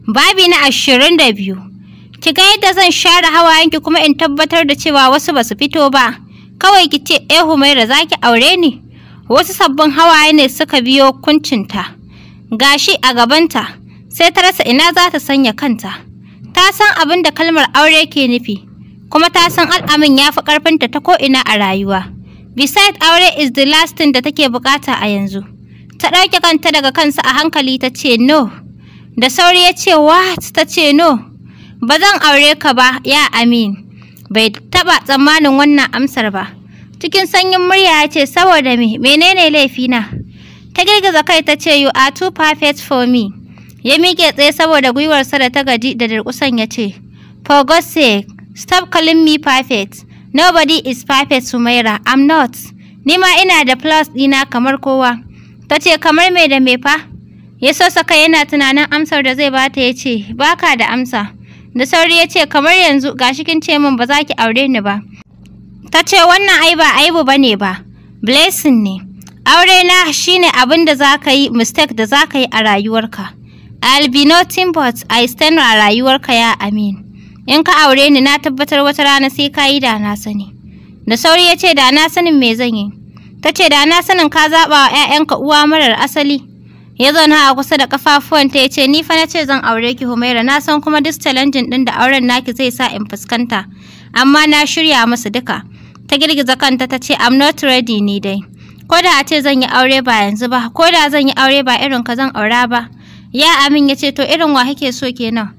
Babi na 22. Ki ga yadda zan share hawayenki kuma in tabbatar da cewa wasu basu fito ba. Kawai ki ce, "Eh Humaira, za ki aure ni?" Wasu sabbin hawaye ne suka biyo kuncinta. Gashi a gabanta, sai ta rasa ina za ta sanya kanta. Ta san abin da kalmar aure ke nufi, kuma ta san Al'amin ya fi ƙarfinta ta ko'ina a rayuwa. Beside, aure is the last thing da take bukata a yanzu. Ta ɗauke kanta daga kansa a hankali ta ce, "No." Da sauri ya ce, "What?" Ta ce, "No. Ba zan aure ka ba, ya Amin." Bai taɓa tsammanin wannan amsar ba. Cikin sanyin murya ya ce, "Saboda me? Menene laifina?" Ta girgiza kai ta ce, "You are too perfect for me." Ya miƙe tsaye saboda gwiwarsa da ta gaji da durƙusan ya ce, "For God's sake, stop calling me perfect. Nobody is perfect, Sumaira. I'm not. Ni ma ina da flaws ɗina kamar kowa." Ta ce, "Kamar me da me fa?" Ya sosa kai yana tunanin amsar da zai bata ya ce, "Baka da amsa." Da sauri ya ce, "Kamar yanzu gashi kin ce min ba za ki aure ni ba." Ta ce, "Wannan ai ba aibu ba ne ba, blessing ne. Aure na shine abin da za ka yi, mistake da za ka yi a rayuwarka. I'll be nothing but a stand a rayuwarka, ya Amin. In ka aure ni, na tabbatar wata rana sai ka yi da na sani." Da sauri ya ce, "Da na sanin me zan yi?" Ta ce, "Da na sanin ka zaɓa wa 'ya'yanka uwa marar asali." Ya zauna a kusa da kafafuwanta ya ce, "Ni fa na ce zan aure ki, Humaira, na san kuma duk challenging ɗin da auren naki zai sa in fuskanta. Amma na shirya musu duka." Ta girgiza kanta ta ce, "I'm not ready ni dai. Ko da a ce zan yi aure ba yanzu ba, ko da zan yi aure ba irin ka zan aura ba." Ya Amin ya ce, "To irin wa kake so kenan?"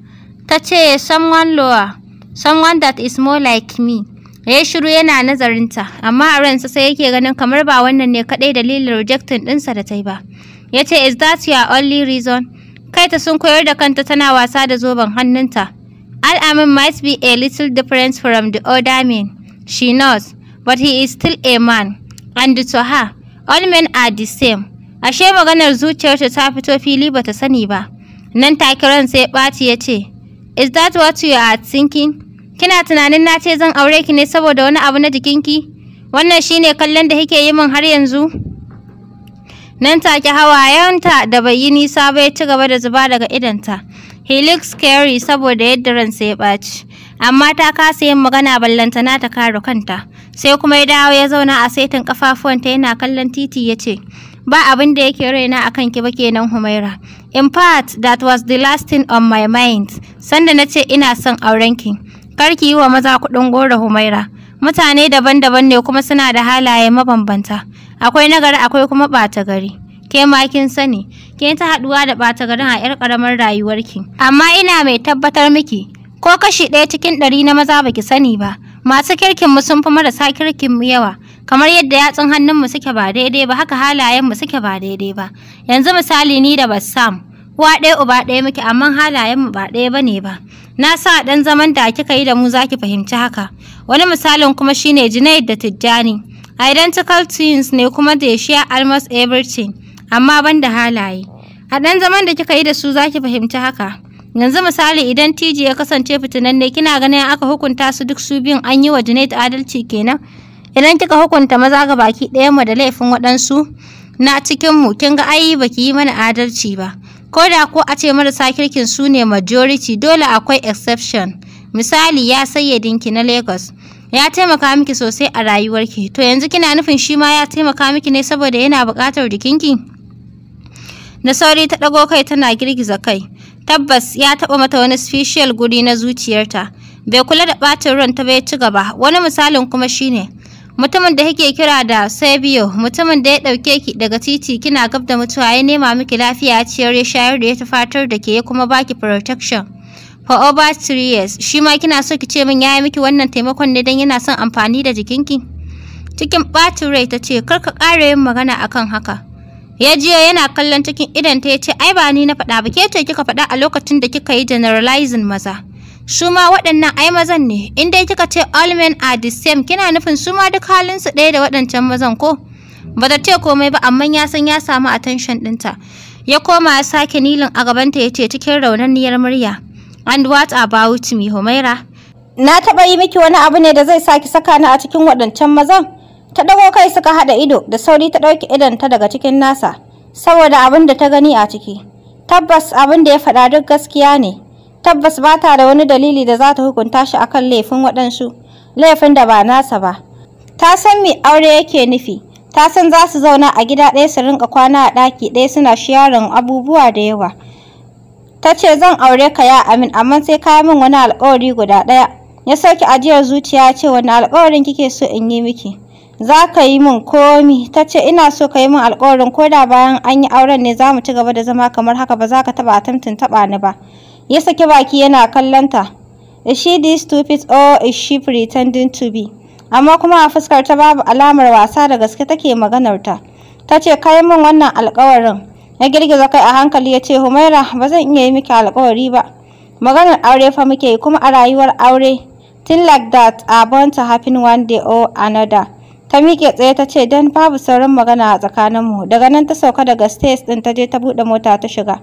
Ta ce, "Someone lower, someone that is more like me." Ya yi shiru yana nazarinta, amma a ransa sai yake ganin kamar ba wannan ne kaɗai dalilin rejecting ɗinsa da ta yi ba. Ya ce, "Is that your only reason?" Kai ta sunkuyar da kanta tana wasa da zoben hannunta. Al-Amin might be a little different from the other men she knows, but he is still a man. And to her, all men are the same. Ashe maganar zuciyarta ta fito fili bata sani ba. Nan take ransa ya ɓaci ya ce, "Is that what you are thinking? Kina tunanin na ce zan aure ki ne saboda wani abu na jikinki? Wannan shine kallon da kike yi min har yanzu?" Nan take hawayenta da bai yi nisa ba ya ci gaba da zuba daga idonta. He looks scary saboda yadda ransa ya ɓaci. Amma ta kasa yin magana, ballantana ta kare kanta. Sai kuma ya dawo ya zauna a saitin kafafuwanta yana kallon titi ya ce, "Ba abin da yake raina a kanki ba kenan, Humaira. In fact, that was the last thing on my mind sanda na ce ina son aurenki. Kar ki yi wa maza kuɗin goro, Humaira. Mutane daban-daban ne kuma suna da halaye mabambanta. Akwai nagari, akwai kuma ɓata gari. Ke ma kin sani, kin ta haɗuwa da ɓata garin a 'yar ƙaramar rayuwarki. Amma ina mai tabbatar miki, ko kashi 1 cikin 100 na maza baki sani ba. Masu kirkin mu sun fi marasa kirkin mu yawa. Kamar yadda yatsun hannunmu suke ba daidai ba, haka halayenmu suke ba daidai ba. Yanzu misali, ni da Bassam, uwa ɗaya uba ɗaya muke, amma halayenmu ba ɗaya bane ba. Na sa ɗan zaman da kika yi da mu zaki fahimci haka. Wani misalin kuma shine Junaid da Tijjani. Identical twins ne kuma they share almost everything, amma ban da halaye. A ɗan zaman da kika yi da su zaki fahimci haka. Yanzu misali, idan Tiji ya kasance fitinanne, kina ganin aka hukunta su duk su biyun an yi wa Junaid adalci kenan? Idan kika hukunta maza ga baki ɗayan mu da laifin waɗansu na cikin mu, kin ga ai baki yi mana adalci ba. Ko da ko a ce marasa kirkin su ne majority, dole akwai exception. Misali, ya sayyadinki na Lagos. Ya taimaka miki sosai a rayuwarki. To yanzu kina nufin shi ma ya taimaka miki ne saboda yana buƙatar jikinki?" Da sauri ta ɗago kai tana girgiza kai. Tabbas ya taɓa mata wani special guri na zuciyarta. Bai kula da ɓacin ran ta bai ci gaba. "Wani misalin kuma shine mutumin da kike kira da savior, mutumin da ya ɗauke ki daga titi kina gab da mutuwa, ya nema miki lafiya, ya ciyar, ya shayar da ya tufatar da ke, ya kuma baki protection for over 3 years. Shi ma kina so ki ce min ya yi miki wannan taimakon ne don yana son amfani da jikinki?" Cikin ɓacin rai ta ce, "Kar ka ƙara yin magana akan haka." Ya jiyo yana kallon cikin idonta ya ce, "Ai ba ni na faɗa ba, ke ce kika faɗa a lokacin da kika yi generalizing maza. Su ma waɗannan ai mazan ne. In dai kika ce all men are the same, kina nufin su ma duk halinsu ɗaya da waɗancan mazan ko?" Ba ta ce komai ba, amma ya san ya samu attention ɗinta. Ya koma ya sake kneeling a gabanta ya ce cikin raunanniyar murya, "And what about me, Humaira? Na taɓa yi miki wani abu ne da zai sa ki saka ni a cikin waɗancan mazan?" Ta ɗago kai suka haɗa ido, da sauri ta ɗauki idonta daga cikin nasa, saboda abin da ta gani a ciki. Tabbas abin da ya faɗa duk gaskiya ne. Tabbas ba ta da wani dalili da za ta hukunta shi akan laifin waɗansu, laifin da ba nasa ba. Ta san me aure yake nufi. Ta san za su zauna a gida ɗaya, su rinƙa kwana a ɗaki ɗaya, suna sharing abubuwa da yawa. Ta ce, "Zan aure ka, ya Amin, amma sai ka yi min wani alƙawari guda ɗaya." Ya sauke ajiyar zuciya ya ce, "Wani alƙawarin kike so in yi miki?" "Za ka yi min komi." Ta ce, "Ina so ka yi min alƙawarin ko da bayan an yi auren ne za mu ci gaba da zama kamar haka, ba za ka taɓa attempting taɓa ni ba." Ya saki baki yana kallon ta. Is she this stupid or is she pretending to be? Amma kuma a fuskar ta babu alamar wasa, da gaske take maganar ta. Ta ce, "Kai min wannan alƙawarin." Ya girgiza kai a hankali ya ce, "Humaira, ba zan iya yi miki alƙawari ba. Maganar aure fa muke yi, kuma a rayuwar aure thing like that are bound to happen one day or another." Ta miƙe tsaye ta ce, "Dan babu sauran magana a tsakaninmu." Daga nan ta sauka daga stairs ɗin, ta je ta buɗe mota ta shiga.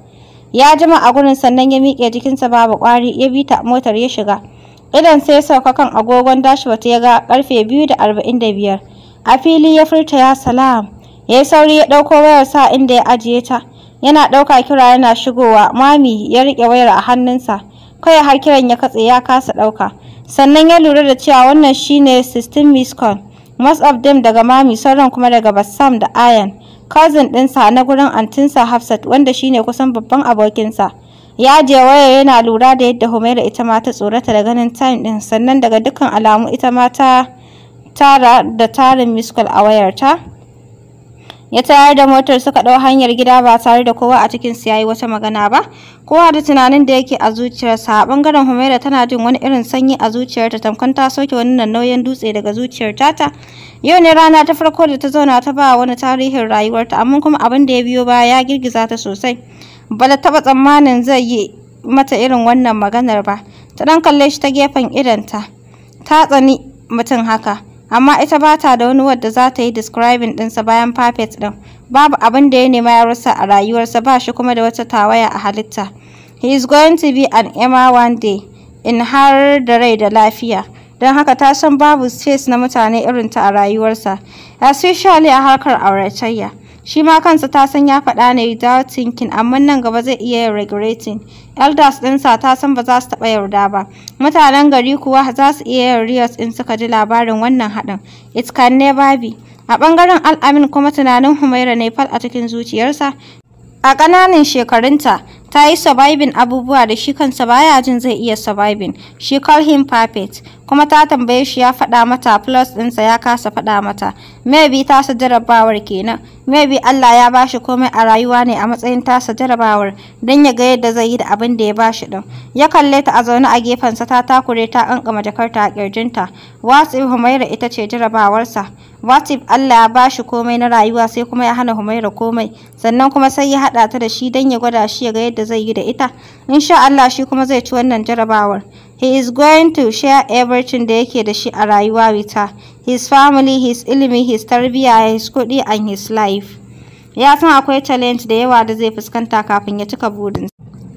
Ya jima a gurin, sannan ya miƙe, jikinsa babu ƙwari, ya bi ta motar ya shiga. Idan sai ya sauka kan agogon dashboard, ya ga karfe 2:45. A fili ya furta, "Ya salam." Ya yi sauri ya ɗauko wayarsa inda ya ajiye ta. Yana ɗauka, kira yana shigowa. Mami. Ya riƙe wayar a hannunsa kawai har kiran ya katse, ya kasa ɗauka. Sannan ya lura da cewa wannan shine 16 miss call, most of them daga Mami, sauran kuma daga Bassam da Ayan, cousin ɗinsa na gurin antinsa Hafsat, wanda shine kusan babban abokinsa. Ya ajiye wayar yana lura da yadda Humaira ita ma ta tsorata da ganin time ɗin, sannan daga dukkan alamu ita ma ta tara da tarin miss call a wayarta. Ya tayar da motar, suka ɗau hanyar gida ba tare da kowa a cikin su yayi wata magana ba, kowa da tunanin da yake a zuciyarsa. A bangaren Humaira, tana jin wani irin sanyi a zuciyarta, tamkar ta soke wani nauyin dutse daga zuciyar tata. Yau ne rana ta farko da ta zauna ta ba wani tarihin rayuwarta, amma kuma abin da ya biyo baya ya girgiza ta sosai. Ba ta taɓa tsammanin zai yi mata irin wannan maganar ba. Ta ɗan kalle shi ta gefen idonta. Ta tsani mutum haka, amma ita ba ta da wani wadda za ta yi describing ɗinsa bayan perfect ɗin. Babu abin da ya nema ya rasa a rayuwarsa, ba shi kuma da wata tawaya a halitta. He is going to be an emir one day, in har da rai da lafiya. Don haka ta san babu space na mutane irin ta a rayuwarsa, especially a harkar auratayya. Shi ma kansa ta san ya faɗa ne without thinking, amma nan gaba zai iya yin regretting. Elders ɗinsa ta san ba za su taɓa yarda ba. Mutanen gari kuwa za su iya yin riot in suka ji labarin wannan haɗin. It can never be. A ɓangaren Al'amin kuma, tunanin Humaira ne fal a cikin zuciyarsa. A ƙananan shekarunta, ta yi surviving abubuwa da shi kansa baya jin zai iya surviving. She call him perfect. Kuma ta tambaye shi ya faɗa mata flaws ɗinsa, ya kasa faɗa mata. Maybe tasa jarabawar kenan. Maybe Allah ya bashi komai a rayuwa ne a matsayin tasa jarabawar, don ya ga yadda zai yi da abin da ya bashi ɗin. Ya kalle ta a zaune a gefensa, ta takure, ta ƙanƙama jakarta a ƙirjinta. What if Humaira ita ce jarabawarsa? What if Allah ya bashi komai na rayuwa, sai kuma ya hana Humaira komai, sannan kuma sai ya haɗa ta da shi don ya gwada shi ya ga yadda zai yi da ita? Insha Allah shi kuma zai ci wannan jarabawar. He is going to share everything da yake da shi a rayuwa with her. His family, his ilimi, his tarbiyya, his kuɗi and his life. Ya san akwai challenge da yawa da zai fuskanta kafin ya cika burinsa.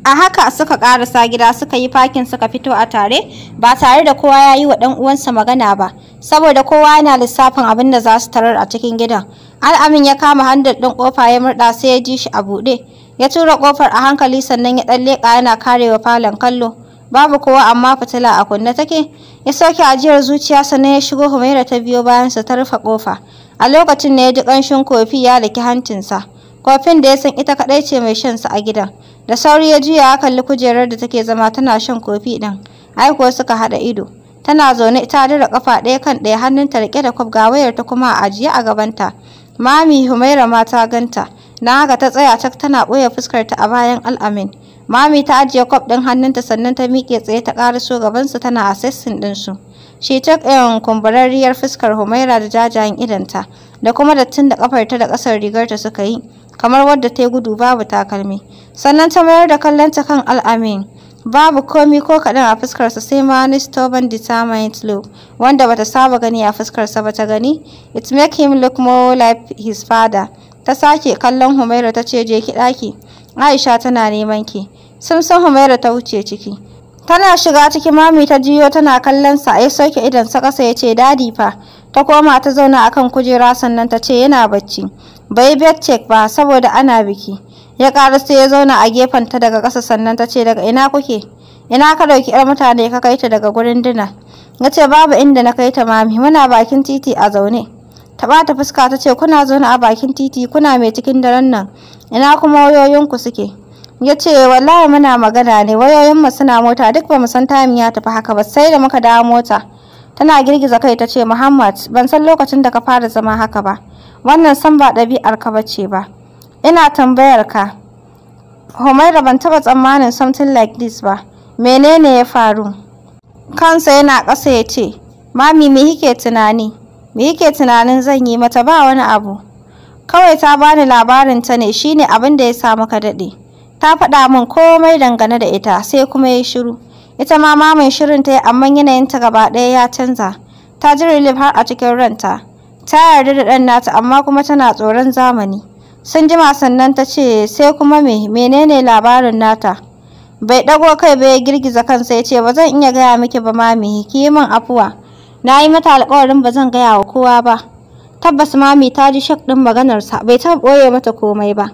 A haka suka karasa gida, suka yi parking, suka fito a tare ba tare da kowa ya yi wa ɗan uwansa magana ba, saboda kowa yana lissafin abin da za su tarar a cikin gidan. Al'amin ya kama handle ɗin ƙofa ya murɗa, sai ya ji shi a buɗe. Ya tura ƙofar a hankali, sannan ya ɗan leƙa yana karewa falon kallo. Babu kowa, amma fitila a kunne take. Ya sauke ajiyar zuciya sannan ya shigo. Humaira ta biyo bayansa ta rufe ƙofa. A lokacin ne ya ji ƙanshin kofi ya daki hancinsa. Kofin da ya san ita kaɗai ce mai shan sa a gidan. Da sauri ya juya ya kalli kujerar da take zama tana shan kofi ɗin. Ai kuwa suka haɗa ido. Tana zaune ta dira ƙafa ɗaya kan ɗaya, hannunta riƙe da cup, ga wayarta kuma a ajiye a gabanta. Mami Humaira ma ta ganta. Don haka ta tsaya cak tana ɓoye fuskarta a bayan Al'amin. Mami ta ajiye cup ɗin hannunta, sannan ta miƙe tsaye ta ƙaraso gabansu tana assessing ɗinsu. She took in kumburarriyar fuskar Humaira da jajayen idonta, da kuma dattin da ƙafarta da ƙasar rigarta suka yi, kamar wadda ta yi gudu babu takalmi. Sannan ta mayar da kallonta kan Al'amin. Babu komi ko kaɗan a fuskarsa, sai ma wani stubborn, determined look wanda bata saba gani a fuskarsa ba ta gani. It make him look more like his father. Ta sake kallon Humaira ta ce, "Je ki ɗaki. Aisha tana neman ki." Sumsum Humaira ta wuce ciki. Tana shiga ciki Mami ta jiyo tana kallon sa, ya sauke idonsa ƙasa ya ce, "Daddy fa?" Ta koma ta zauna akan kujera, sannan ta ce, "Yana bacci. Bai bed check ba saboda ana biki." Ya ƙaraso ya zauna a gefenta daga ƙasa, sannan ta ce, "Daga ina kuke? Ina ka ɗauki 'yar mutane ka kai ta daga gurin dinner?" Ya ce, "Babu inda na kai ta, mami, muna bakin titi a zaune." Ta ɓata fuska ta ce, "Kuna zaune a bakin titi kuna mai cikin daren nan? Ina kuma wayoyinku suke?" Ya ce, "Wallahi muna magana ne, wayoyinmu suna mota, duk bamu san time ya tafi haka ba sai da muka dawo mota." Tana girgiza kai ta ce, "Muhammad, ban san lokacin da ka fara zama haka ba. Wannan san ba ɗabi'ar ka bace ba. Ina tambayar ka. Humaira, ban taɓa tsammanin something like this ba. Menene ya faru?" Kansa yana ƙasa ya ce, "Mami, me kike tunani? Me kike tunanin zan yi mata? Ba wani abu. Kawai ta bani labarin ta ne, shine abin da ya sa muka daɗe. Ta faɗa min komai dangane da ita." Sai kuma ya shiru. Ita ma mamin shirin ta yi, amma yanayinta gaba ɗaya ya canza. Ta ji relief har a cikin ranta. Ta yarda da ɗan nata, amma kuma tana tsoron zamani. Sun jima sannan ta ce, "Sai kuma me? Menene labarin nata?" Bai ɗago kai ba, ya girgiza kansa ya ce, "Ba zan iya gaya miki ba, mami, ki yi min afuwa. Na yi mata alƙawarin ba zan gaya wa kowa ba." Tabbas mami ta ji shock ɗin maganarsa, bai taɓa ɓoye mata komai ba.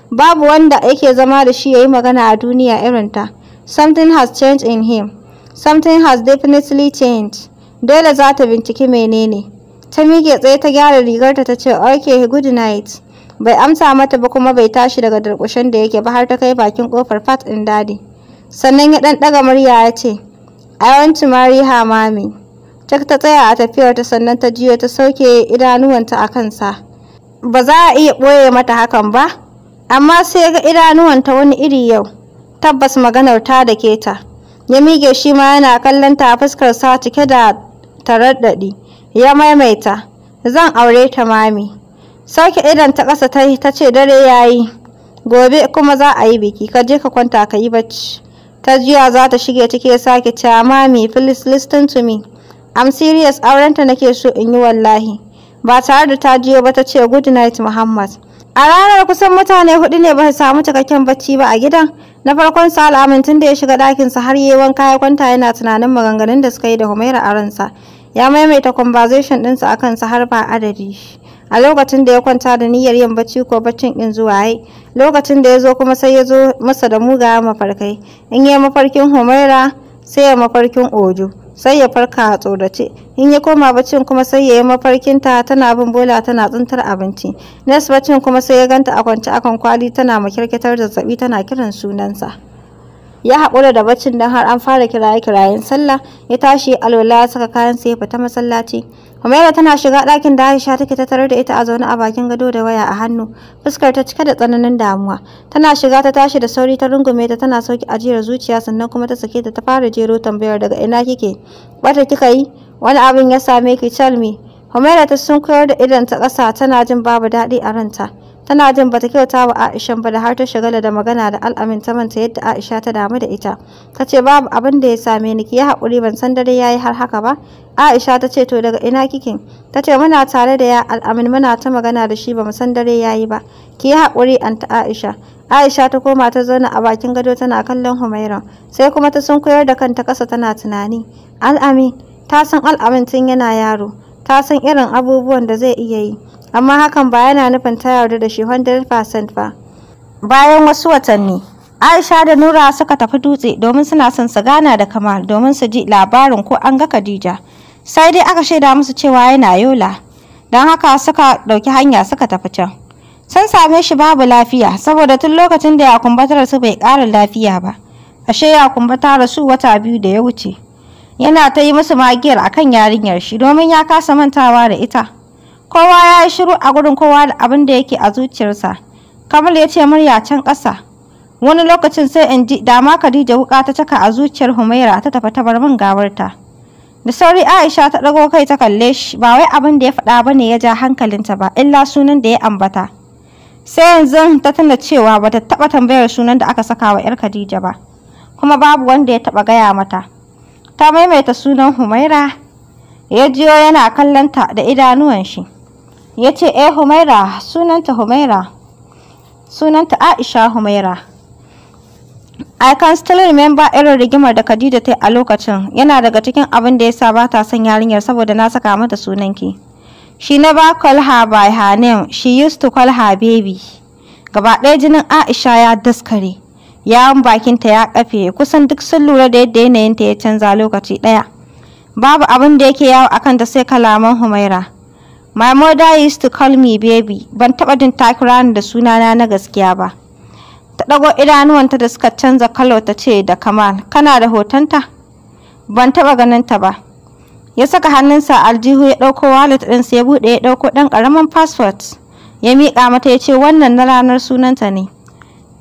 Babu wanda yake zama da shi ya yi magana a duniya irin ta. Something has changed in him. Something has definitely changed. Dole za ta binciki menene. Ta miƙe tsaye ta gyara rigarta ta ce, "Okay, good night." Bai amsa mata ba, kuma bai tashi daga durƙushen da yake ba har ta kai bakin ƙofar part ɗin daddy. Sannan ya ɗan ɗaga murya ya ce, "I want to marry her, mami." Cak ta tsaya a tafiyarta, sannan ta jiyo ta sauke idanuwanta a kansa. Ba za a iya ɓoye mata hakan ba, amma sai ga idanuwanta wani iri yau. Tabbas maganar ta dake ta. Ya miƙe shi ma yana kallon ta, fuskar sa cike da taraddadi. Ya maimaita, "Zan aure ta, mami." Sauke idon ta ƙasa ta yi ta ce, "Dare ya yi. Gobe kuma za a yi biki, ka je ka kwanta ka yi bacci." Ta juya za ta shige ciki ya sake cewa, "Mami, please listen to me. I'm serious, aurenta nake so in yi wallahi." Ba tare da ta jiyo ba ta ce, "Good night, Muhammad." A ranar kusan mutane hudu ne ba su samu cikakken bacci ba a gidan. Na farkon sa Al'amin, tun da ya shiga ɗakinsa har yayi wanka ya kwanta yana tunanin maganganun da suka yi da Humaira a ransa. Ya maimaita conversation ɗinsa a kansa har ba adadi. A lokacin da ya kwanta da niyyar yin bacci ko baccin ɗin zuwa yayi. Lokacin da ya zo kuma sai ya zo masa da mugayen mafarkai. In yi mafarkin Humaira, sai ya mafarkin Ojo. Sai ya farka a tsorace. In ya koma baccin kuma, sai ya yi mafarkinta tana bin bola tana tsintar abinci. Next baccin kuma, sai ya ganta a kwance akan kwali tana makirkitar zazzabi tana kiran sunansa. Ya haƙura da baccin don har an fara kiraye-kirayen sallah. Ya tashi alwala, saka kayan sai ya fita masallaci. Humaira tana shiga ɗakin da Aisha take ta tarar da ita a zaune a bakin gado da waya a hannu, fuskar ta cike da tsananin damuwa. Tana shiga ta tashi da sauri ta rungume ta tana sauke ajiyar zuciya, sannan kuma ta sake ta ta fara jero tambayar: "Daga ina kike? Bata kika yi? Wani abin ya same ki? Tell me." Humaira ta sunkuyar da idon ta ƙasa tana jin babu daɗi a ranta. Tana jin bata kyauta wa Aisha ba da har ta shagala da magana da Al'amin ta manta yadda Aisha ta damu da ita. Ta ce, "Babu abin da ya same ni, ki yi haƙuri, ban san dare yayi har haka ba." Aisha ta ce, "To daga ina kike?" Ta ce, "Muna tare da ya Al'amin, muna ta magana da shi, bamu san dare yayi ba. Ki yi haƙuri, Aunty Aisha." Aisha ta koma ta zauna a bakin gado tana kallon Humaira. Sai kuma ta sunkuyar da kanta ƙasa tana tunani. Al'amin, ta san Al'amin tun yana yaro. Ta san irin abubuwan da zai iya yi. Amma hakan ba yana nufin ta yarda da shi 100% ba. Bayan wasu watanni, Aisha da Nura suka tafi Dutse domin suna son su gana da Kamal domin su ji labarin ko an ga Khadija. Sai dai aka shaida musu cewa yana Yola. Don haka suka ɗauki hanya suka tafi can. Sun same shi babu lafiya, saboda tun lokacin da Yakumba ta rasu bai ƙara lafiya ba. Ashe Yakumba ta rasu wata 2 da ya wuce. Yana ta yi musu magiyar akan yarinyar shi domin ya kasa mantawa da ita. Kowa ya yi shiru a gurin, kowa da abin da yake a zuciyarsa. Kamal ya ce murya can ƙasa, "Wani lokacin sai in ji dama Khadija wuƙa ta caka a zuciyar Humaira ta tafi ta bar min gawarta." Da sauri Aisha ta ɗago kai ta kalle shi. Ba wai abin da ya faɗa ba ne ya ja hankalinta ba, illa sunan da ya ambata. Sai yanzu ta tuna cewa bata taɓa tambayar sunan da aka saka wa 'yar Khadija ba, kuma babu wanda ya taɓa gaya mata. Ta maimaita sunan Humaira. Ya jiyo yana kallonta da idanuwan shi. Ya ce, "Eh, Humaira, sunanta Humaira. Sunanta Aisha Humaira. I can still remember irin rigimar da Khadija ta yi a lokacin. Yana daga cikin abin da ya sa ba ta son yarinyar, saboda na saka mata sunanki. She never call her by her name. She used to call her baby." Gaba ɗaya jinin Aisha ya daskare. Yawon bakinta ya kafe, kusan duk sun lura da yadda yanayinta ya canza lokaci ɗaya. Babu abin da yake yawo akan ta sai kalaman Humaira. "My mother used to call me baby. Ban taɓa jin ta kira ni da sunana na gaskiya ba." Ta ɗago idanuwanta da suka canza kalo ta ce da Kamal, "Kana da hotonta? Ban taɓa ganin ta ba." Ya saka hannunsa a aljihu ya ɗauko wallet ɗinsa ya buɗe, ya ɗauko ɗan ƙaramin passport. Ya miƙa mata ya ce, "Wannan na ranar sunanta ne."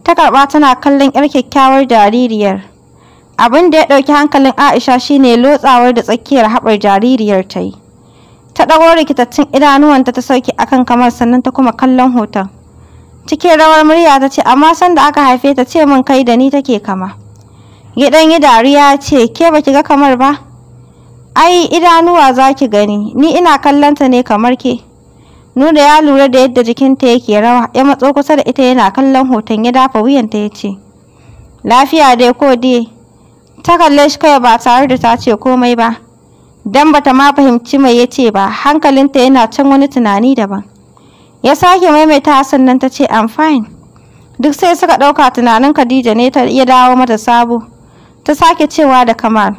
Ta karɓa tana kallon 'yar kyakkyawar jaririyar. Abin da ya ɗauki hankalin Aisha shine lotsawar da tsakiyar haɓar jaririyar ta yi. Ta ɗago rikitattun idanuwanta ta sauke akan Kamal, sannan ta kuma kallon hoton. Cikin rawar murya ta ce, "Amma sanda aka haife ta ce min kai da ni take kama." Ya ɗan yi dariya ya ce, "Ke baki ga kamar ba? Ai idanuwa za ki gani, ni ina kallon ta ne kamar ke." Nura ya lura da yadda jikinta yake rawa, ya matso kusa da ita yana kallon hoton, ya dafa wuyanta ya ce, "Lafiya dai ko dai?" Ta kalle shi kawai ba tare da ta ce komai ba. Dan bata ma fahimci mai ya ce ba, hankalinta yana can wani tunani daban. Ya sake maimaita, sannan ta ce, "I'm fine." Duk sai suka ɗauka tunanin Khadija ne ta ya dawo mata sabo. Ta sake cewa da Kamal,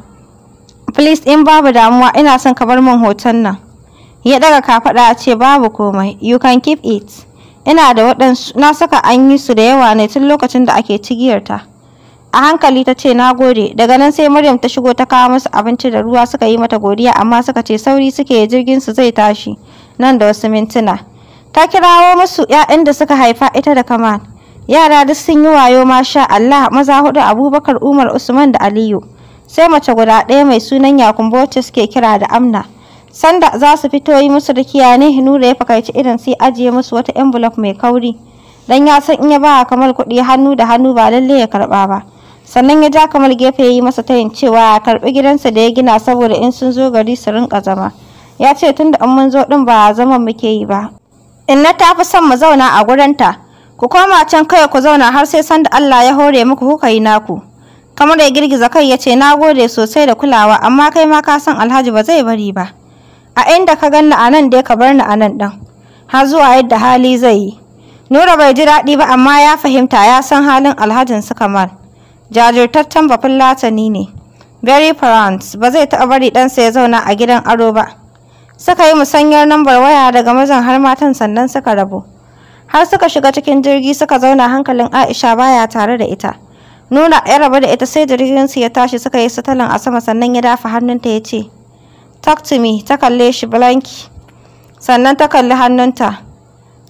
"Please, in babu damuwa, ina son ka bar min hoton nan." Ya ɗaga kafaɗa ya ce, "Babu komai, you can keep it. Ina da waɗansu, na saka an yi su da yawa ne tun lokacin da ake cigiyarta." A hankali ta ce, "Na gode." Daga nan sai Maryam ta shigo ta kawo musu abinci da ruwa. Suka yi mata godiya, amma suka ce sauri suke, jirgin su zai tashi nan da wasu mintuna. Ta kirawo musu 'ya'yan da suka haifa ita da Kamal. Yara duk sun yi wayo, masha Allah, maza hudu, Abubakar, Umar, Usman da Aliyu. Sai mace guda ɗaya mai sunan Yakumbo, wacce suke kira da Amna. Sanda za su fito yi musu rakiya ne Nura ya fakaici irin sai ajiye musu wata envelope mai kauri. Dan ya san in ya ba Kamal kuɗi hannu da hannu ba lalle ya karɓa ba. Sannan ya ja Kamal gefe ya yi masa tayin cewa ya karɓi gidansa da ya gina saboda in sun zo gari su rinƙa zama. Ya ce, "Tunda in mun zo ɗin ba zaman muke yi ba, Inna ta fi son mu zauna a gurinta. Ku koma can kai ku zauna har sai sanda Allah ya hore muku kuka yi naku." Kamar ya girgiza kai ya ce, "Na gode sosai da kulawa, amma kai ma ka san Alhaji ba zai bari ba. A inda ka ganni a nan dai ka bar ni a nan ɗin har zuwa yadda hali zai yi." Nura bai ji daɗi ba, amma ya fahimta, ya san halin Alhajin su Kamal. Jajirtaccen Bafulatani ne. Very proud, ba zai taɓa bari ɗansa ya zauna a gidan aro ba. Suka yi musanyar lambar waya daga mazan har matan, sannan suka rabu. Har suka shiga cikin jirgi suka zauna, hankalin Aisha baya tare da ita. Nura ya rabu da ita sai jirgin su ya tashi, suka yi settling a sama, sannan ya dafa hannunta ya ce, "Talk to me." Ta kalle shi blankly. Sannan ta kalli hannunta.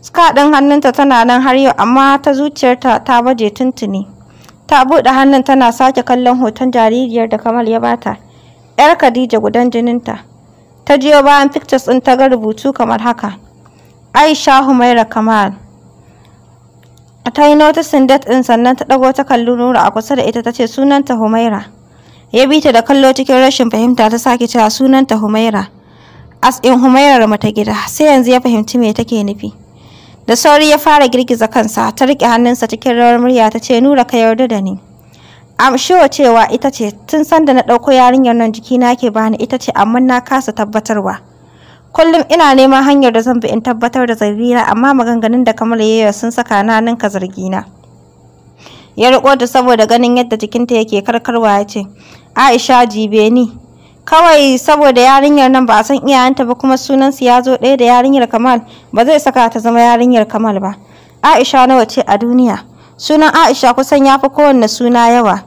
Scar ɗin hannunta tana nan har yau, amma ta zuciyarta ta baje tuntuni. Ta buɗe hannun tana sake kallon hoton jaririyar da Kamal ya bata. 'Yar Khadija gudan jininta. Ta jiyo bayan pictures ɗin ta ga rubutu kamar haka: Aisha Humaira Kamal. Ta yi noticing date ɗin, sannan ta ɗago ta kalli Nura a kusa da ita ta ce, "Sunanta Humaira." Ya bi ta da kallo cikin rashin fahimta, ta sake cewa, "Sunanta Humaira. As in Humairar mata gida." Sai yanzu ya fahimci me take nufi. Da sauri ya fara girgiza kansa, ta riƙe hannunsa cikin rawar murya ta ce, "Nura, ka yarda da ni. I'm sure cewa ita ce. Tun sanda na ɗauko yarinyar nan jikina ke bani ita ce, amma na kasa tabbatarwa. Kullum ina neman hanyar da zan bi in tabbatar da zargina, amma maganganun da Kamal ya yi sun saka na ninka zargina." Ya riƙo ta saboda ganin yadda jikinta yake karkarwa ya ce, "Aisha, jibe ni. Kawai saboda yarinyar nan ba a san iyayenta ba kuma sunansu ya zo ɗaya da yarinyar Kamal ba zai saka ta zama yarinyar Kamal ba. Aisha nawa ce a duniya? Sunan Aisha kusan ya fi kowanne suna yawa.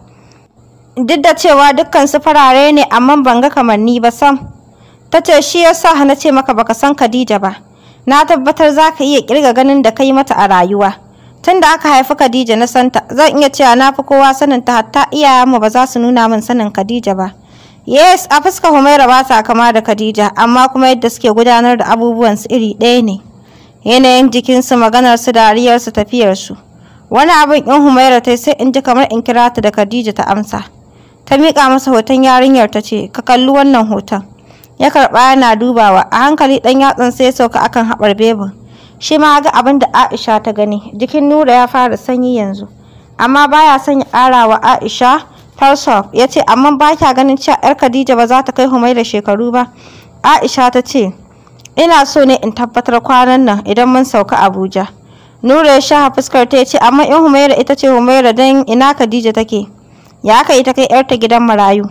Duk da cewa dukkan su farare ne, amma ban ga kamanni ba sam." Ta ce, "Shi ya sa na ce maka baka san Khadija ba. Na tabbatar za ka iya kirga ganin da kai mata a rayuwa. Tun da aka haifi Khadija na santa, zan iya cewa na fi kowa sanin ta, hatta iyayenmu ba za su nuna min sanin Khadija ba. Yes, a fuska Humaira ba ta kama da Khadija, amma kuma yadda suke gudanar da abubuwan su iri ɗaya ne. Yanayin jikinsu, maganarsu, dariyarsu, tafiyarsu. Wani abin in Humaira ta sai in ji kamar in kira ta da Khadija ta amsa." Ta miƙa masa hoton yarinyar ta ce, "Ka kalli wannan hoton." Ya karɓa yana dubawa, a hankali ɗan yatsan sai ya sauka akan haɓar bebin. Shi ma ga abin da Aisha ta gani, jikin Nura ya fara sanyi yanzu. Amma baya son ya ƙara wa Aisha Tarsov ya ce, "Amma ba kya ganin cewa 'yar Khadija ba za ta kai Humaira shekaru ba?" Aisha ta ce, "Ina so ne in tabbatar kwanan nan idan mun sauka Abuja." Nura ya shafa fuskar ta ya ce, amma in Humaira ita ce Humaira, don ina Khadija take? Ya aka yi ta kai 'yarta gidan marayu?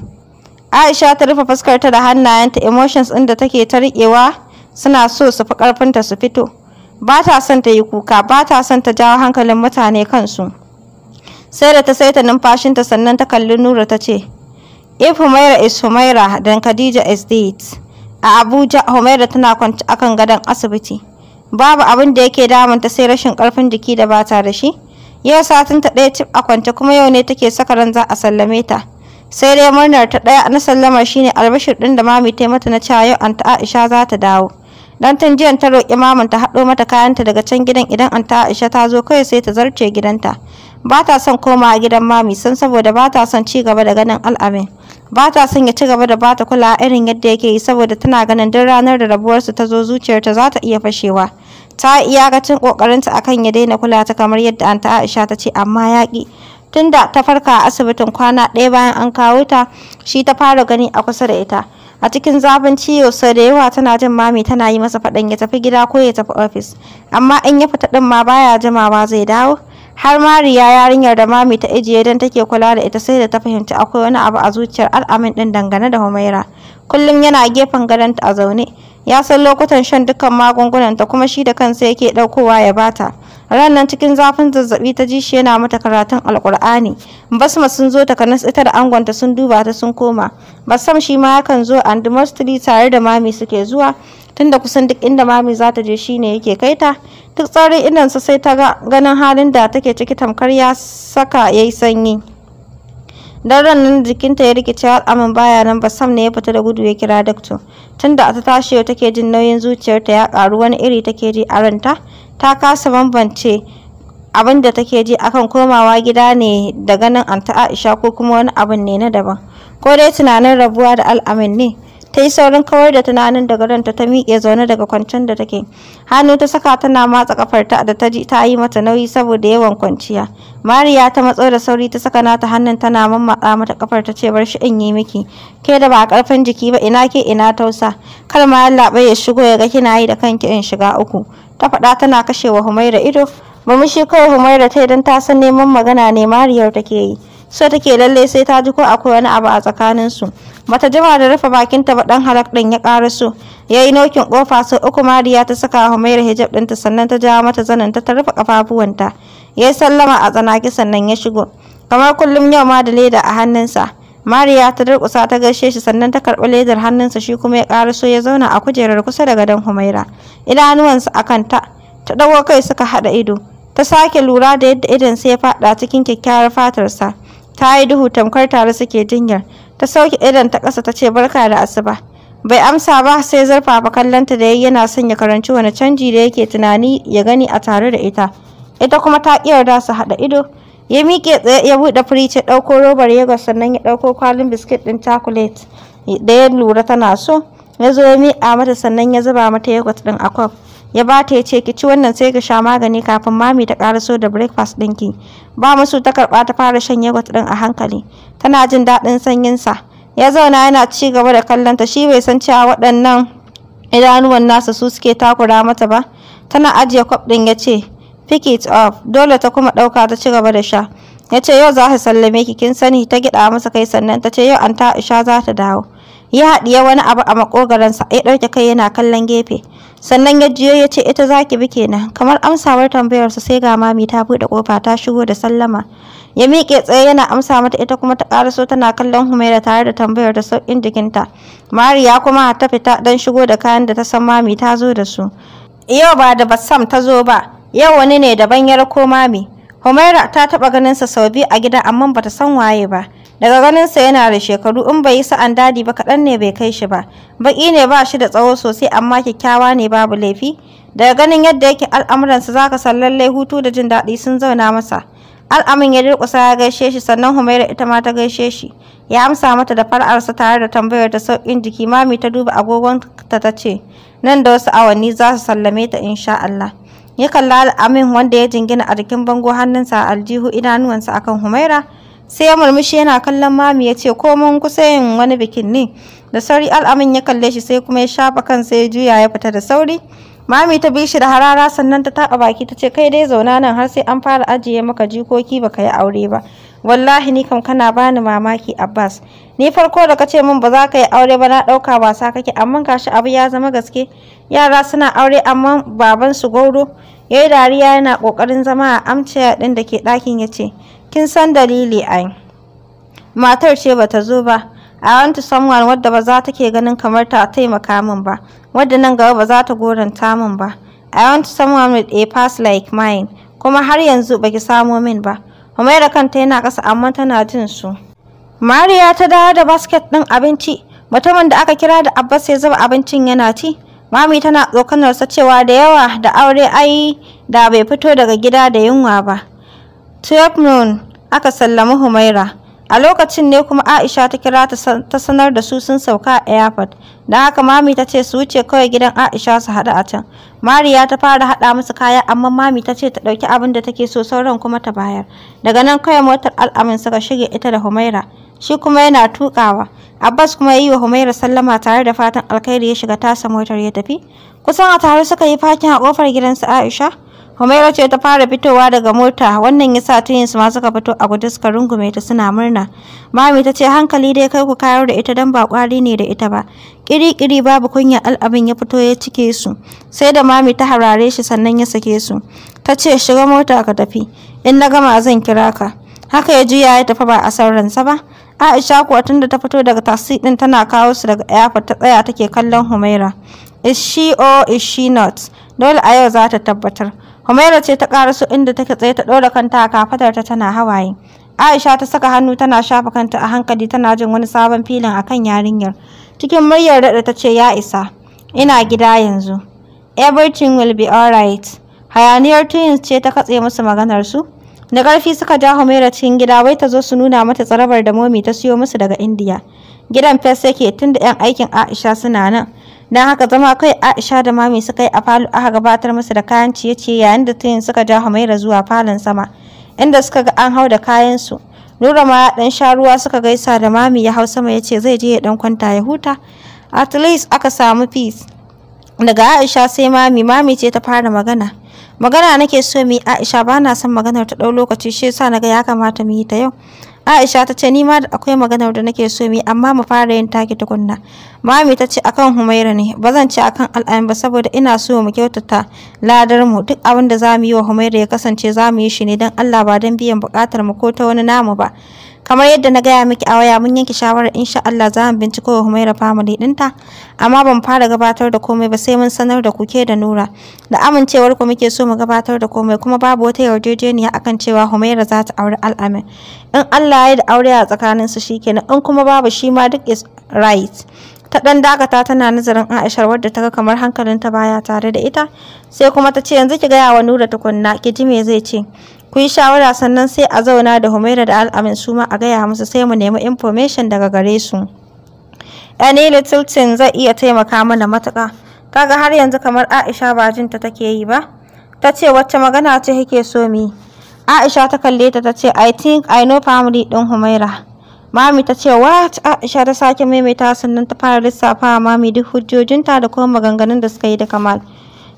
Aisha ta rufe fuskar ta da hannayenta, emotions ɗin da take ta riƙewa suna so su fi ƙarfinta su fito. Ba ta son ta yi kuka, ba ta son ta jawo hankalin mutane kansu. Sai da ta saita numfashinta sannan ta kalli Nura ta ce, "If Humaira is Humaira, then Khadija is dead." A Abuja, Humaira tana kwance akan gadon asibiti. Babu abin da yake damunta sai rashin ƙarfin jiki da bata da shi. Yau satin ta ɗaya cif a kwance, kuma yau ne take saka ran za a sallame ta. Sai dai murnar ta ɗaya na sallamar shine albashir ɗin da mami ta mata na cewa yau Anta Aisha za ta dawo. Dan tun jiyan ta roƙi maman ta haɗo mata kayanta daga can gidan, idan Anta Aisha ta zo kawai sai ta zarce gidanta. Ba ta son komawa gidan mami san saboda ba ta son ci gaba da ganin Al'amin. Ba ta son ya ci gaba da bata kulawa irin yadda yake yi, saboda tana ganin duk ranar da rabuwarsu ta zo zuciyarta za ta iya fashewa. Ta yi iyakacin ƙoƙarinta akan ya daina kula ta kamar yadda Anta Aisha ta ce, amma ya ƙi. Tunda ta farka a asibitin kwana ɗaya bayan an kawo ta, shi ta fara gani a kusa da ita. A cikin zafin ciwo, sau da yawa tana jin mami tana yi masa faɗan ya tafi gida ko ya tafi ofis. Amma in ya fita ɗin ma baya jimawa zai dawo. Har Mariya, yarinyar da mami ta ijiye don take kula da ita, sai da ta fahimci akwai wani abu a zuciyar Al'amin ɗin dangane da Humaira. Kullum yana gefen gadonta a zaune. Ya san lokutan shan dukkan magungunanta, kuma shi da kansa yake ɗaukowa ya bata. Ranar cikin zafin zazzabi ta ji shi yana mata karatun Alƙur'ani. Basma sun zo takanas ita da angonta sun duba ta sun koma. Bassam shi ma yakan zo, and mostly tare da mami suke zuwa. Tunda kusan duk inda mami za ta je shi ne yake kai ta. Duk tsaurin idonsa sai ta ga ganin halin da take ciki tamkar ya saka ya yi sanyi. Dan ran nan jikinta ya rikice, Al'amin baya nan, Bassam ne ya fita da gudu ya kira doctor. Tunda ta tashi yau take jin nauyin zuciyarta ya ƙaru, wani iri take ji a ranta. Ta kasa bambance abin da take ji akan komawa gida ne da ganin Anta Aisha ko kuma wani abin ne na daban. Ko dai tunanin rabuwa da Al'amin ne. Ta yi saurin kawar da tunanin daga ranta, ta miƙe zaune daga kwancen da take. Hannu ta saka tana matsa kafarta da ta ji ta yi mata nauyi saboda yawan kwanciya. Mariya ta matso da sauri ta saka nata hannun tana mammatsa mata kafar, ta ce, "Bar shi in yi miki. Ke da ba karfin jiki ba, ina ke ina tausa. Kar ma yallaɓai ya shigo ya ga kina yi da kanki in shiga uku." Ta faɗa tana kashewa Humaira ido. Murmushi kawai Humaira ta idan ta san neman magana ne Mariyar take yi. So take lalle sai ta ji ko akwai wani abu a tsakaninsu. Bata jima da rufe bakinta ba ɗan halak ɗin ya ƙaraso. Ya yi knocking ƙofa sau uku. Mariya ta saka Humaira hijab ɗinta sannan ta jawo mata zanin ta rufe ƙafafuwanta. Ya yi sallama a tsanaki sannan ya shigo. Kamar kullum yau ma da leda a hannunsa. Mariya ta durƙusa ta gaishe shi sannan ta karɓi ledar hannunsa, shi kuma ya ƙaraso ya zauna a kujerar kusa da gadon Humaira. Idanuwansa a kanta. Ta ɗago kai suka haɗa ido. Ta sake lura da yadda idonsa ya faɗa cikin kyakkyawar fatarsa. Ta yi duhu tamkar tare suke jinyar. Ta sauke idon ta ƙasa ta ce, "Barka da asuba." Bai amsa ba sai zurfafa kallonta da yayi, yana son ya karanci wani canji da yake tunani ya gani a tare da ita. Ita kuma ta ƙi yarda su haɗa ido. Ya miƙe tsaye ya buɗe firij ya ɗauko robar yogurt, sannan ya ɗauko kwalin biskit ɗin chocolate da ya lura tana so. Ya zo ya miƙa mata, sannan ya zuba mata yogurt ɗin a kwaf. Ya ba ta ya ce, "Ki ci wannan sai ki sha magani kafin mami ta ƙaraso da breakfast ɗinki." Ba musu ta karɓa ta fara shan yogurt ɗin a hankali. Tana jin daɗin sanyinsa. Ya zauna yana ci gaba da kallon ta, shi bai san cewa waɗannan idanuwan nasa su suke takura mata ba. Tana ajiye kwaf ɗin ya ce, "Pick it up." Dole ta kuma ɗauka ta ci gaba da sha. Ya ce, "Yau za ta sallame ki, kin sani?" Ta gyaɗa masa kai sannan ta ce, "Yau Anta Aisha za ta dawo." Ya haɗiye wani abu a maƙogaransa, ya ɗauke kai yana kallon gefe. Sannan ya juyo ya ce, "Ita za ki bi kenan?" Kamar amsawar tambayarsa sai ga mami ta buɗe ƙofa ta shigo da sallama. Ya miƙe tsaye yana amsa mata, ita kuma ta ƙaraso tana kallon Humaira tare da tambayar da sauƙin jikinta. Mariya kuma ta fita don shigo da kayan da ta san mami ta zo da su. Yau ba da Bassam ta zo ba, yau wani ne daban ya rako mami. Humaira ta taɓa ganinsa sau biyu a gida amma bata san waye ba. Daga ganinsa yana da shekaru, in bai yi sa'an dadi ba kaɗan ne bai kai shi ba. Baƙi ne, ba shi da tsawo sosai, amma kyakkyawa ne babu laifi. Daga ganin yadda yake al'amuransa za ka san lallai hutu da jin daɗi sun zauna masa. Al'amin ya durƙusa ya gaishe shi, sannan Humaira ita ma ta gaishe shi. Ya amsa mata da fara'arsa tare da tambayar ta sauƙin jiki. Mami ta duba agogon ta ta ce, nan da wasu awanni za su sallame ta insha Allah. Ya kalla Al'amin wanda ya jingina a jikin bango, hannunsa a aljihu, idanuwansa akan Humaira. Sai ya murmushi yana kallon mami ya ce, "Ko mun kusa yin wani bikin ne?" Da sauri Al'amin ya kalle shi, sai kuma ya shafa kansa ya juya ya fita da sauri. Mami ta bi shi da harara, sannan ta taɓa baki ta ce, "Kai dai zauna nan har sai an fara ajiye maka jikoki baka yi aure ba. Wallahi ni kam kana bani mamaki, Abbas. Ni farko da kace min ba za ka yi aure ba, na ɗauka wasa kake, amma gashi abu ya zama gaske. Yara suna aure amma baban su gwauro." Yayi dariya yana ƙoƙarin zama a armchair ɗin da ke ɗakin, ya ce, "Kin san dalili ai. Matar ce bata zo ba. I want someone wadda ba za ta ke ganin kamar ta taimaka min ba, wadda nan gaba ba za ta goranta min ba. I want someone with a past like mine. Kuma har yanzu baki samo min ba." Humaira kanta yana ƙasa amma tana jin su. Mariya ta dawo da basket ɗin abinci. Mutumin da aka kira da Abbas ya zuba abincin yana ci. Mami tana tsokanarsa cewa da yawa da aure ai da bai fito daga gida da yunwa ba. 12 noon aka sallami Humaira. A lokacin ne kuma Aisha ta kira ta sanar da su sun sauka a airport. Don haka Mami ta ce su wuce kawai gidan Aisha su haɗu a can. Mariya ta fara haɗa musu kaya, amma Mami ta ce ta ɗauki abin da take so, sauran kuma ta bayar. Daga nan kawai motar Al'amin suka shige, ita da Humaira. Shi kuma yana tuƙawa. Abbas kuma ya yi wa Humaira sallama tare da fatan alkhairi, ya shiga tasa motar ya tafi. Kusan a tare suka yi fakin a ƙofar gidansu Aisha. Humaira ce ta fara fitowa daga mota, wannan ya sa twins ma suka fito a guje suka rungume ta suna murna. Mami ta ce, "Hankali dai, kai ku kayar da ita, don ba kwari ne da ita ba." Kiri-kiri babu kunya Al'amin ya fito ya cike su. Sai da Mami ta harare shi sannan ya sake su. Ta ce, "Shiga mota ka tafi, in na gama zan kira ka." Haka ya juya ya tafi ba a san ransa ba. Aisha kuwa tunda ta fito daga taxi din tana kawo su daga airport ta tsaya take kallon Humaira. Is she or is she not? Dole a yau za ta tabbatar. Humaira ce ta karaso inda take tsaye, ta ɗora kanta a kafadarta tana hawaye. Aisha ta saka hannu tana shafa kanta a hankali, tana jin wani sabon feeling akan yarinyar. Cikin muryar daɗa ta ce, "Ya isa. Ina gida yanzu. Everything will be alright." Hayaniyar twins ce ta katse musu maganar su. Da ƙarfi suka ja Humaira cikin gida, wai ta zo su nuna mata tsarabar da Momi ta siyo musu daga Indiya. Gidan fes yake tunda 'yan aikin Aisha suna nan. Don haka zama kai Aisha da Mami suka yi a falo aka gabatar musu da kayan ciye-ciye, yayin da twins suka ja Humaira zuwa falon sama, inda suka ga an hau da kayan su. Nura ma ya dan sha ruwa, suka gaisa da Mami, ya hau sama ya ce zai je ya dan kwanta ya huta. At least aka samu peace. Daga Aisha sai Mami. Mami ce ta fara magana. "Magana nake so mu yi, Aisha. Ba na son maganar ta ɗau lokaci, shi yasa naga ya kamata mu yi ta yau." Aisha ta ce, "Ni ma da akwai maganar da nake so mu yi, amma mu fara yin taki tukunna." Mami ta ce, "Akan Humaira ne, ba zan ce akan Al'amin ba, saboda ina so mu kyautata ladar mu. Duk abin da za mu yi wa Humaira ya kasance za mu yi shi ne don Allah, ba don biyan buƙatar mu ko ta wani namu ba. Kamar yadda na gaya miki a waya, mun yanke shawarar insha Allah za mu binciko wa Humaira family ɗinta, amma ban fara gabatar da komai ba sai mun sanar da ku ke da Nura. Da amincewar ku muke so mu gabatar da komai, kuma babu wata yarjejeniya akan cewa Humaira za ta auri Al'amin. In Allah ya da aure a tsakanin su shikenan, in kuma babu shi ma duk is right." Ta ɗan dakata tana nazarin Aisha, wadda ta ga kamar hankalinta baya tare da ita, sai kuma ta ce, "Yanzu ki gaya wa Nura tukunna, ki ji me zai ce. Ku yi shawara, sannan sai a zauna da Humaira da Al'amin su ma a gaya musu, sai mu nemi information daga gare su. Any little thing zai iya taimaka mana matuƙa." Kaga har yanzu kamar Aisha ba jinta take yi ba. Ta ce, "Wacce magana ce kike so mu yi?" Aisha ta kalle ta, ta ce, "I think I know family ɗin Humaira." Mami ta ce, "What?" Aisha ta sake maimaita, sannan ta fara lissafa Mami duk hujjojinta da kuma maganganun da suka yi da Kamal.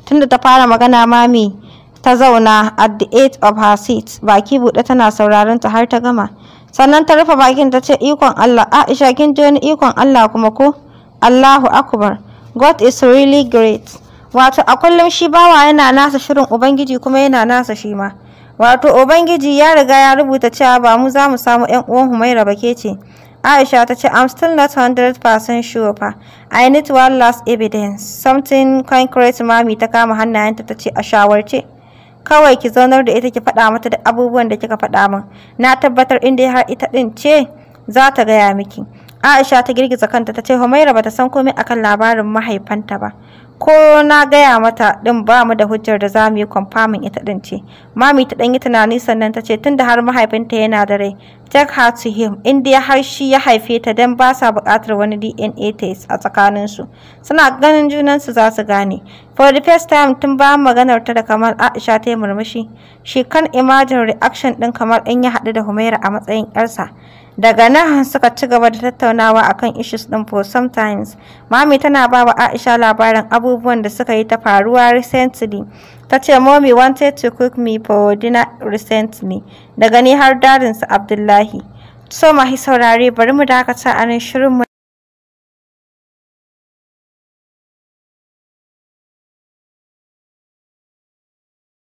Tunda ta fara magana, Mami ta zauna at the edge of her seat, baki buɗe tana sauraron ta har ta gama. Sannan ta rufe bakin ta ce, "Ikon Allah, Aisha, kin ji wani ikon Allah kuma ko? Allahu Akbar. God is really great. Wato a kullum shi bawa yana nasa shirin, Ubangiji kuma yana nasa shi ma. Wato Ubangiji ya riga ya rubuta cewa ba mu za mu samu 'yan uwan Humaira ba, ke ce." Aisha ta ce, "I'm still not 100% sure fa. I need one last evidence. Something concrete." Mami ta kama hannayenta ta ce, "A shawarce, kawai ki zaunar da ita, ki faɗa mata da abubuwan da kika faɗa min. Na tabbatar in dai har ita ɗin ce, za ta gaya miki." Aisha ta girgiza kanta ta ce, "Humaira bata san komai akan labarin mahaifanta ba. Ko na gaya mata din, ba mu da hujjar da za mu yi confirming ita din ce." Mami ta ɗan yi tunani, sannan ta ce, "Tunda har mahaifinta yana da rai, take her to him. In dai har shi ya haife ta, dan ba sa buƙatar wani DNA test a tsakaninsu. Suna ganin junansu za su gane." For the first time tun bayan maganar ta da Kamal, Aisha ta yi murmushi. She can imagine reaction ɗin Kamal in ya haɗu da Humaira a matsayin 'yarsa. Daga nan suka ci gaba da tattaunawa akan issues ɗin for sometimes. Mami tana ba wa Aisha labarin abubuwan da suka yi ta faruwa recently. Ta ce, "Mommy wanted to cook me for dinner recently." Daga ni har daddynsu Abdullahi. So masu saurare, bari mu dakata a nan shirinmu.